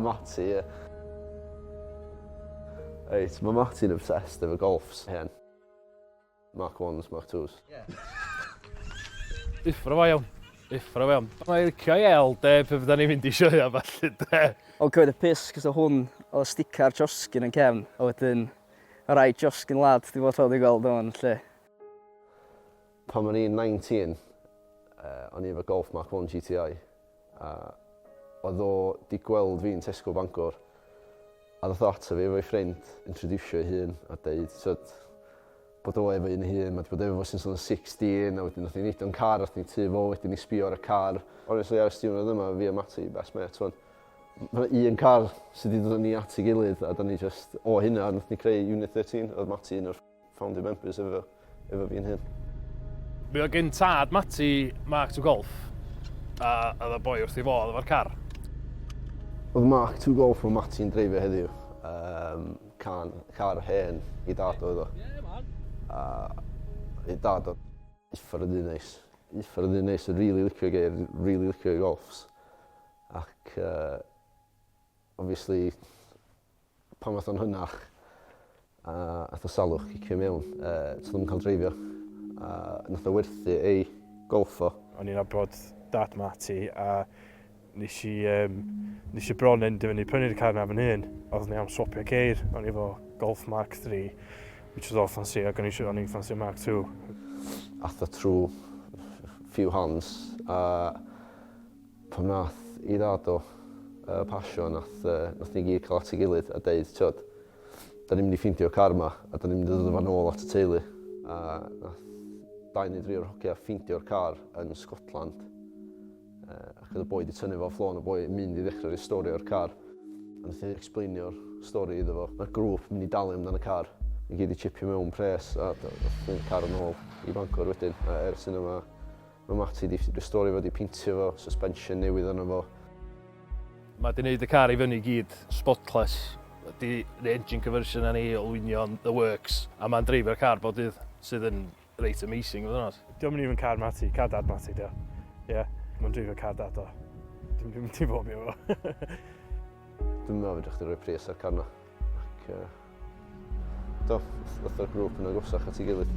Matty, ie. Reit, mae Matty'n obsessed efo golfs hen. Mark 1s, Mark 2s. Uffro fo iawn. Uffro fo iawn. Mae'n licio i el de pe fydda ni'n mynd i sioea falle de. Ond cymryd y piss cos o hwn oedd sticar Josgyn yn cefn a wedyn y rai Josgyn lad di bod fel di gweld o'n lle. Pan o'n i'n 19, uh, o'n i efo Golf Mark 1 GTI, a oedd o di gweld fi'n Tesco Bangor, a ddoth o ato fi efo'i ffrind, introducio ei hun, a deud, tyd, bod o efo un hun, mae 'di bod efo fo since oedd o'n 16, a wedyn nath ni neud o'n car, nath ni tŷ fo wedyn i sbio ar y car. Honestly, ers diwrnod yma, fi a Matty, best mate, wan. Mae yna un car sydd wedi dod â ni at ei gilydd, a da ni just, o hynna, nath ni creu Unit 13, oedd Matty un o'r founding members efo, efo fi'n hyn. Mi oedd gen tad Matty Mark II Golf, a oedd y boi wrth ei fodd efo'r car. Oedd Mark II Golf o Matty'n dreifio heddiw. Um, can, car hen i dad oedd o. A i dad o uffar o ddyn neis. Uffar o ddyn neis, yn really licio geir, really licio golfs. Ac uh, obviously Pan ath o'n hynach a ath y salwch cicio mewn, uh, so ddim yn cael dreifio. A nath o werthu ei golf o. O'n i'n nabod dad Matty a nes i, um, nes i bron endio fyny prynu'r car na fy hun. Oeddwn i am swapio ceir, o'n i efo Golf Mark 3, which was all fancy, ac o'n i o'n i'n ffansi Mark 2. Ath o trwy few hands, a Pan nath i ddad o yy pasio nath yy nath ni gyd ca'l at ei gilydd a deud t'wod 'dan ni'n mynd i ffeindio'r car 'ma a 'dan ni'n mynd i ddod â fo nôl at y teulu. A nath dau neu dri o'r hogia ffeindio'r car yn Scotland yy ac oedd y boi 'di tynnu fo off lôn y boi yn mynd i ddechra restorio'r car. A nath i explainio'r stori iddo fo. Mae'r grŵp mynd i dalu amdan y car. I gyd i chipio mewn pres a nath y car yn ôl i Bangor wedyn a ers hynna ma' Mae Matty 'di restorio fo, 'di peintio fo, suspension newydd arno fo. Mae 'di neud y car i fyny i gyd spotless. 'Di neud engine conversion arni, olwynion, the works. A mae'n dreifio'r car bob dydd, sydd yn reit amazing i fod yn onest. Dio'm yn even car Matty, car dad Matty 'di o. Ie, mae'n dreifio car dad o. Dwi'm dwi'm mynd i fod efo fo. Dwi'm yn meddwl fedrwch chdi roi pris ar car 'na. Ac yy do, ddoth o'r grŵp yn agosach at ei gilydd.